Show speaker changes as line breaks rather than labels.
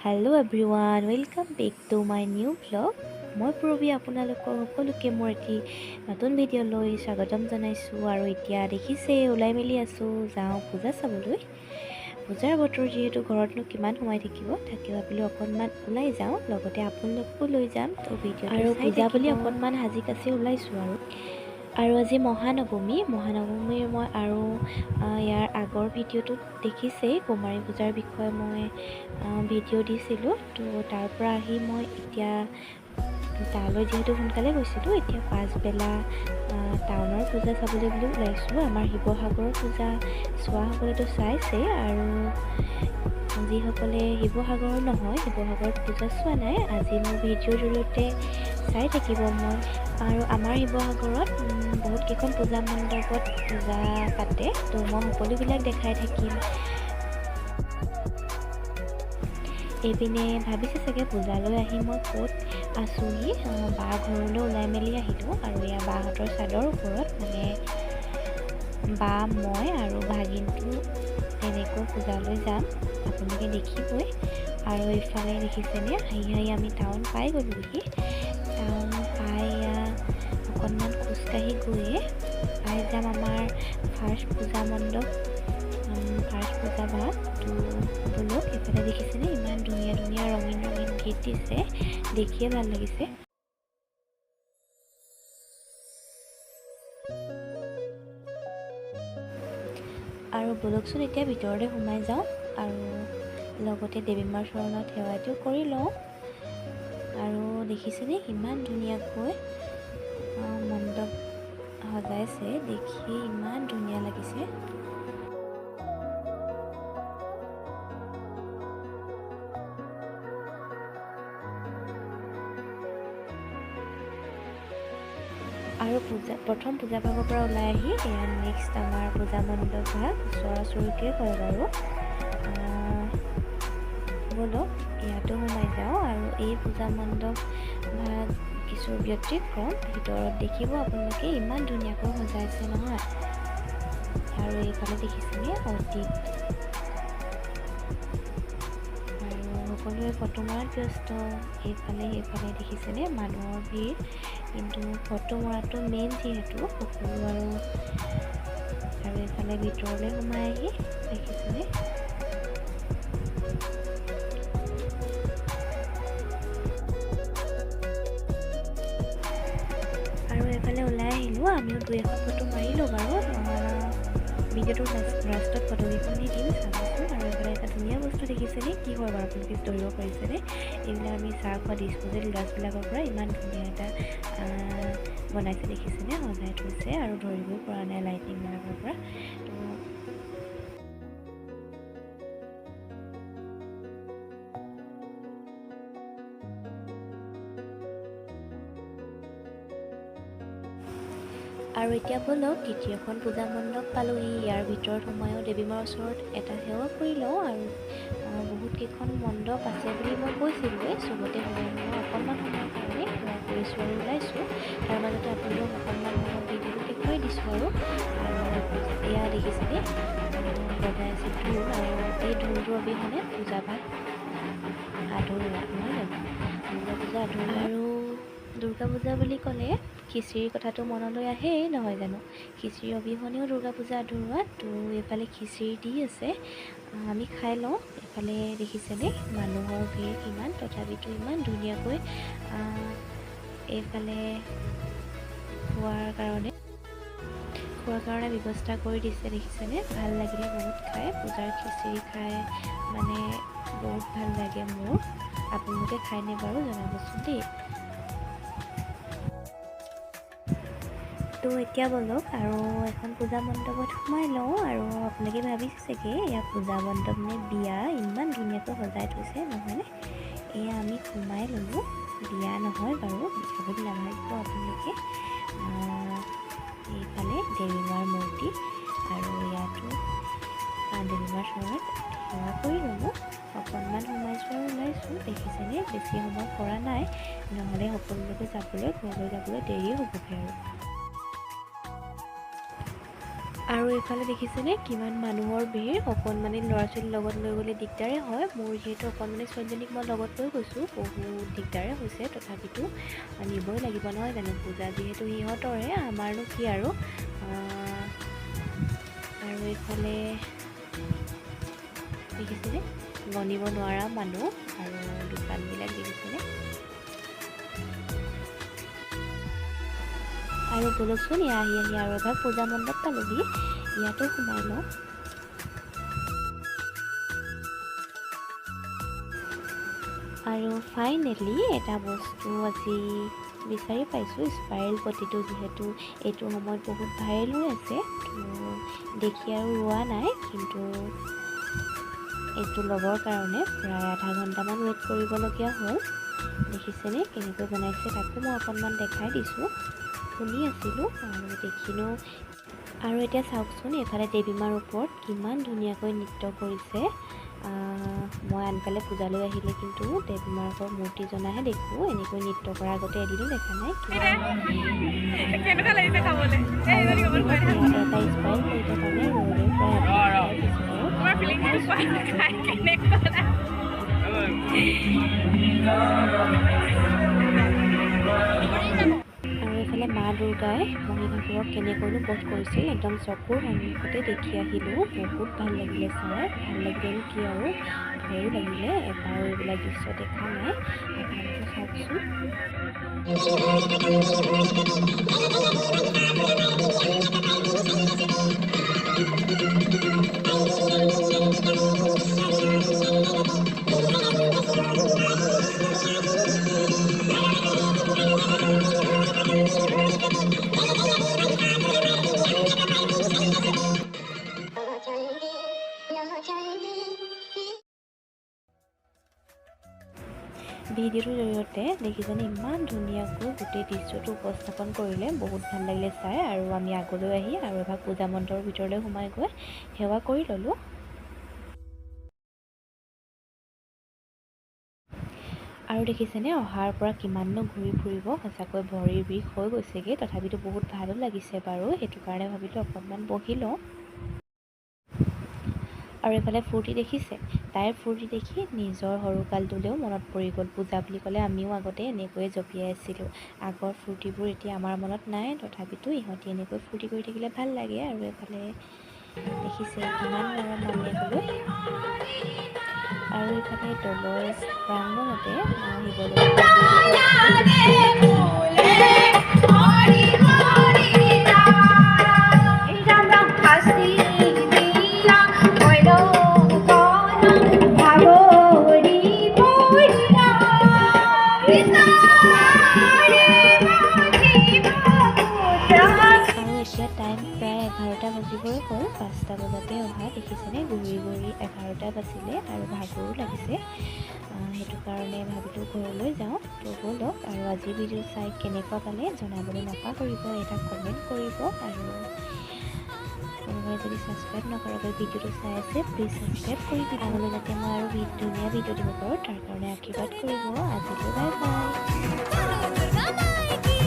Hello everyone, welcome back to my new vlog. মই পূৰবী, আপোনালোকৰ সকলোকে মোৰ এটি নতুন ভিডিঅ'লৈ স্বাগতম জনাইছোঁ। আৰু এতিয়া দেখিছে, ওলাই মেলি আছোঁ, যাওঁ পূজা চাবলৈ। পূজাৰ বতৰ যিহেতু, ঘৰতনো কিমান সোমাই থাকিব, তাকে ভাবিলোঁ অকণমান ওলাই যাওঁ, লগতে আপোনালোককো লৈ যাম। তো ভিডিঅ' আৰু পূজা বুলি অকণমান সাজি কাচি ওলাইছোঁ। আৰু আজি মহানৱমী। মহানৱমীৰ মই আৰু ইয়াৰ আগৰ ভিডিঅ'টোত দেখিছেই, কুমাৰী পূজাৰ বিষয়ে মই ভিডিঅ' দিছিলোঁ। তো তাৰ পৰা আহি মই এতিয়া তালৈ যিহেতু সোনকালে গৈছিলোঁ, এতিয়া পাছবেলা টাউনৰ পূজা চাবলৈ বুলি ওলাইছোঁ। আমাৰ শিৱসাগৰৰ পূজা চোৱাসকলেতো চাইছেই, আৰু যিসকলে শিৱসাগৰৰ নহয়, শিৱসাগৰত পূজা চোৱা নাই, আজি মোৰ ভিডিঅ'ৰ জৰিয়তে চাই থাকিব। মই আৰু আমাৰ শিৱসাগৰত বহুত কেইখন পূজা মণ্ডপত পূজা পাতে, তো মই সকলোবিলাক দেখাই থাকিম। এইপিনে ভাবিছে চাগে, পূজালৈ আহি মই ক'ত আছোঁহি? বা ঘৰলৈ ওলাই মেলি আহিলোঁ। আৰু এয়া বাহঁতৰ চাদৰ ওপৰত, মানে বা, মই আৰু ভাগিনটো তেনেকৈ পূজালৈ যাম, আপোনালোকে দেখিবই। আৰু এইফালে দেখিছেনে, হাঁহি হাঁহি আমি টাউন পাই গ'লোহি। টাউন পাই এয়া অকণমান খোজকাঢ়ি গৈয়ে পাই যাম আমাৰ ফাৰ্ষ্ট পূজা মণ্ডপ, ফাৰ্ষ্ট পূজা ভাগ। তো ব'লক। এইফালে দেখিছেনে, ইমান ধুনীয়া ধুনীয়া ৰঙীন ৰঙীন গীত দিছে, দেখিয়ে ভাল লাগিছে। আৰু ব'লকচোন, এতিয়া ভিতৰলৈ সোমাই যাওঁ আৰু লগতে দেৱী মাৰ চৰণত সেৱাটো কৰি লওঁ। আৰু দেখিছেনে, ইমান ধুনীয়াকৈ মণ্ডপ সজাইছে, দেখি ইমান ধুনীয়া লাগিছে। আৰু পূজা প্ৰথম পূজা ভাগৰ পৰা ওলাই আহি এয়া নেক্সট আমাৰ পূজা মণ্ডপ ভাগ, ওচৰা ওচৰিকৈ হয় বাৰু। ব'লক, ইয়াতো সোমাই যাওঁ। আৰু এই পূজা মণ্ডপ ভাগ কিছু ব্যতিক্ৰম। ভিতৰত দেখিব আপোনালোকে, ইমান ধুনীয়াকৈ সজাইছে নহয়। আৰু এইফালে দেখিছেনে অতীত, আৰু সকলোৱে ফটো মৰাত ব্যস্ত। এইফালে সেইফালে দেখিছেনে মানুহৰ ভিৰ, কিন্তু ফটো মৰাটো মেইন যিহেতু সকলো। আৰু এইফালে ভিতৰলৈ সোমাই আহি দেখিছেনে, আৰু এইফালে ওলাই আহিলোঁ। আমিও দুই এখন ফটো মাৰিলোঁ বাৰু। ভিডিঅ'টোৰ লাষ্টত ফটোকেইখন দি দিম, চাবচোন। আৰু এইফালে এটা ধুনীয়া বস্তু দেখিছেনে? কি হয় বাৰু, আপোনালোকে ধৰিব পাৰিছেনে? এইবিলাক আমি চাহ খোৱা ডিছপ'জেল গ্লাছবিলাকৰ পৰা ইমান ধুনীয়া এটা বনাইছে, দেখিছেনে? সজাই থৈছে আৰু ধৰিবও পৰা নাই লাইটিংবিলাকৰ পৰা। তো আৰু এতিয়া ব'লক, দ্বিতীয়খন পূজা মণ্ডপ পালোহি। ইয়াৰ ভিতৰত সোমায়ো দেৱী মাৰ ওচৰত এটা সেৱা কৰি লওঁ। আৰু বহুত কেইখন মণ্ডপ আছে বুলি মই কৈছিলোঁৱেই, চবতে সোমাই সোমাই অকণমান সময়ৰ কাৰণে সেৱা কৰিছোঁ আৰু ওলাইছোঁ। তাৰ মাজতে আপোনালোক অকণমান সময় ভিডিঅ'টো দেখুৱাই দিছোঁ। আৰু এয়া দেখিছেনে, বজাই আছে ঢোল। আৰু এই ঢোলটোৰ অবিহনে পূজা ভাগ আধৰুৱা, নহয় জানো? দুৰ্গা পূজা আধৰুৱা। আৰু দুৰ্গা পূজা বুলি ক'লে খিচিৰিৰ কথাটো মনলৈ আহেই, নহয় জানো? খিচিৰি অবিহনেও দুৰ্গা পূজা আধৰুৱা। তো এইফালে খিচিৰি দি আছে, আমি খাই লওঁ। এইফালে দেখিছেনে মানুহৰ ভিৰ কিমান, তথাপিতো ইমান ধুনীয়াকৈ এইফালে খোৱাৰ কাৰণে ব্যৱস্থা কৰি দিছে, দেখিছেনে? ভাল লাগিলে বহুত খাই। পূজাৰ খিচিৰি খাই মানে বহুত ভাল লাগে মোৰ। আপোনালোকে খায়নে বাৰু, জনাবচোন দেই। তো এতিয়া ব'লক, আৰু এখন পূজা মণ্ডপত সোমাই লওঁ। আৰু আপোনালোকে ভাবিছে চাগে, এয়া পূজা মণ্ডপ নে বিয়া, ইমান ধুনীয়াকৈ সজাই থৈছে, নহয়নে? এয়া আমি সোমাই ল'লোঁ। বিয়া নহয় বাৰু, বিয়া বুলি নাভাবিব আপোনালোকে। এইফালে দেৱী মাৰ মূৰ্তি, আৰু ইয়াতো দেৱী মাৰ চৰণত সেৱা কৰি ল'লোঁ। অকণমান সোমাইছোঁ আৰু ওলাইছোঁ, দেখিছেনে? বেছি সময় কৰা নাই, নহ'লে সকলোলৈকে যাবলৈ, ঘৰলৈ যাবলৈ দেৰি হ'বগৈ। আৰু আৰু এইফালে দেখিছেনে কিমান মানুহৰ ভিৰ। অকণমানি ল'ৰা ছোৱালীৰ লগত লৈ গ'লে দিগদাৰে হয়। মোৰ যিহেতু অকণমানি ছোৱালীজনীক মই লগত লৈ গৈছোঁ, বহুত দিগদাৰে হৈছে, তথাপিতো নিবই লাগিব নহয় জানো। পূজা যিহেতু সিহঁতৰে, আমাৰনো কি আৰু। আৰু এইফালে দেখিছেনে গণিব নোৱাৰা মানুহ আৰু দোকানবিলাক দেখিছেনে। আৰু ব'লকচোন, এয়া আহি আহি আৰু এভাগ পূজা মণ্ডপ পালোহি, ইয়াতো সোমাই লওঁ। আৰু ফাইনেলি এটা বস্তু আজি বিচাৰি পাইছোঁ, স্পাইৰেল পটিটো যিহেতু এইটো সময়ত বহুত ভাইৰেল হৈ আছে, তো দেখি আৰু ৰোৱা নাই, কিন্তু এইটো ল'বৰ কাৰণে প্ৰায় আধা ঘণ্টামান ৱেইট কৰিবলগীয়া হ'ল। দেখিছেনে কেনেকৈ বনাইছে, তাকো মই অকণমান দেখাই দিছোঁ। শুনি আছিলোঁ আৰু দেখিনো। আৰু এতিয়া চাওকচোন এইফালে দেৱী মাৰ ওপৰত কিমান ধুনীয়াকৈ নৃত্য কৰিছে। মই আনকালে পূজালৈ আহিলে কিন্তু দেৱী মাৰ ওপৰত মূৰ্তি জনাহে দেখোঁ, এনেকৈ নৃত্য কৰাৰ আগতে এদিনো দেখা নাই।
কেনেকুৱা লাগিছে খাবলৈ?
এটা স্পাইল কৰিবৰ কাৰণে ৰৈ ৰৈ প্ৰায় আধা ঘণ্টাৰ পিছত
তোমাৰ ফিলিংছটো কোৱা, খাই কেনেকুৱা?
আৰু এইফালে মা দুৰ্গাই মহিষাসুৰক কেনেকৈনো বধ কৰিছিল একদম চকুৰ সন্মুখতে দেখি আহিলোঁ। বহুত ভাল লাগিলে চাই, ভাল লাগিলেনো কি আৰু, ভয়ো লাগিলে, এবাৰো এইবিলাক দৃশ্য দেখা নাই। আপোনালোকে চাওকচোন। ভিডিঅ'টোৰ জৰিয়তে দেখিছেনে ইমান ধুনীয়াকৈ গোটেই দৃশ্যটো উপস্থাপন কৰিলে, বহুত ভাল লাগিলে চাই। আৰু আমি আগলৈ আহি আৰু এভাগ পূজা মণ্ডপৰ ভিতৰলৈ সোমাই গৈ সেৱা কৰি ল'লোঁ। আৰু দেখিছেনে অহাৰ পৰা কিমাননো ঘূৰি ফুৰিব, সঁচাকৈ ভৰিৰ বিষ হৈ গৈছেগৈ, তথাপিতো বহুত ভালো লাগিছে বাৰু, সেইটো কাৰণে ভাবিলোঁ অকণমান বহি লওঁ। আৰু এইফালে ফূৰ্তি দেখিছে, তাইৰ ফূৰ্তি দেখি নিজৰ সৰুকালটোলৈও মনত পৰি গ'ল। পূজা বুলি ক'লে আমিও আগতে এনেকৈয়ে জঁপিয়াই আছিলোঁ, আগৰ ফূৰ্তিবোৰ এতিয়া আমাৰ মনত নাই, তথাপিতো ইহঁতি এনেকৈ ফূৰ্তি কৰি থাকিলে ভাল লাগে। আৰু এইফালে দেখিছে কিমান মৰম মামীয়েকলৈ। আৰু এইফালে দলৰ প্ৰাংগণতে শিৱদৌল আৰু এতিয়া টাইম প্ৰায় 11টা বাজিবই হ'ল, 5টা বজাতে অহা। দেখিছেনে ঘূৰি ঘূৰি 11টা বাজিলে আৰু ভাগৰো লাগিছে, সেইটো কাৰণে ভাবিলোঁ ঘৰলৈ যাওঁ। তো ব'লক। আৰু আজিৰ ভিডিঅ' চাই কেনেকুৱা পালে জনাবলৈ নাপাহৰিব, এটা কমেণ্ট কৰিব। আৰু কোনোবাই যদি ছাবস্ক্ৰাইব নকৰাকৈ ভিডিঅ'টো চাই আছে, প্লিজ ছাবস্ক্ৰাইব কৰি দিব, আগলৈ যাতে মই আৰু ধুনীয়া ভিডিঅ' দিব পাৰোঁ তাৰ কাৰণে আশীৰ্বাদ কৰিব। আজিলৈ বাই বাই।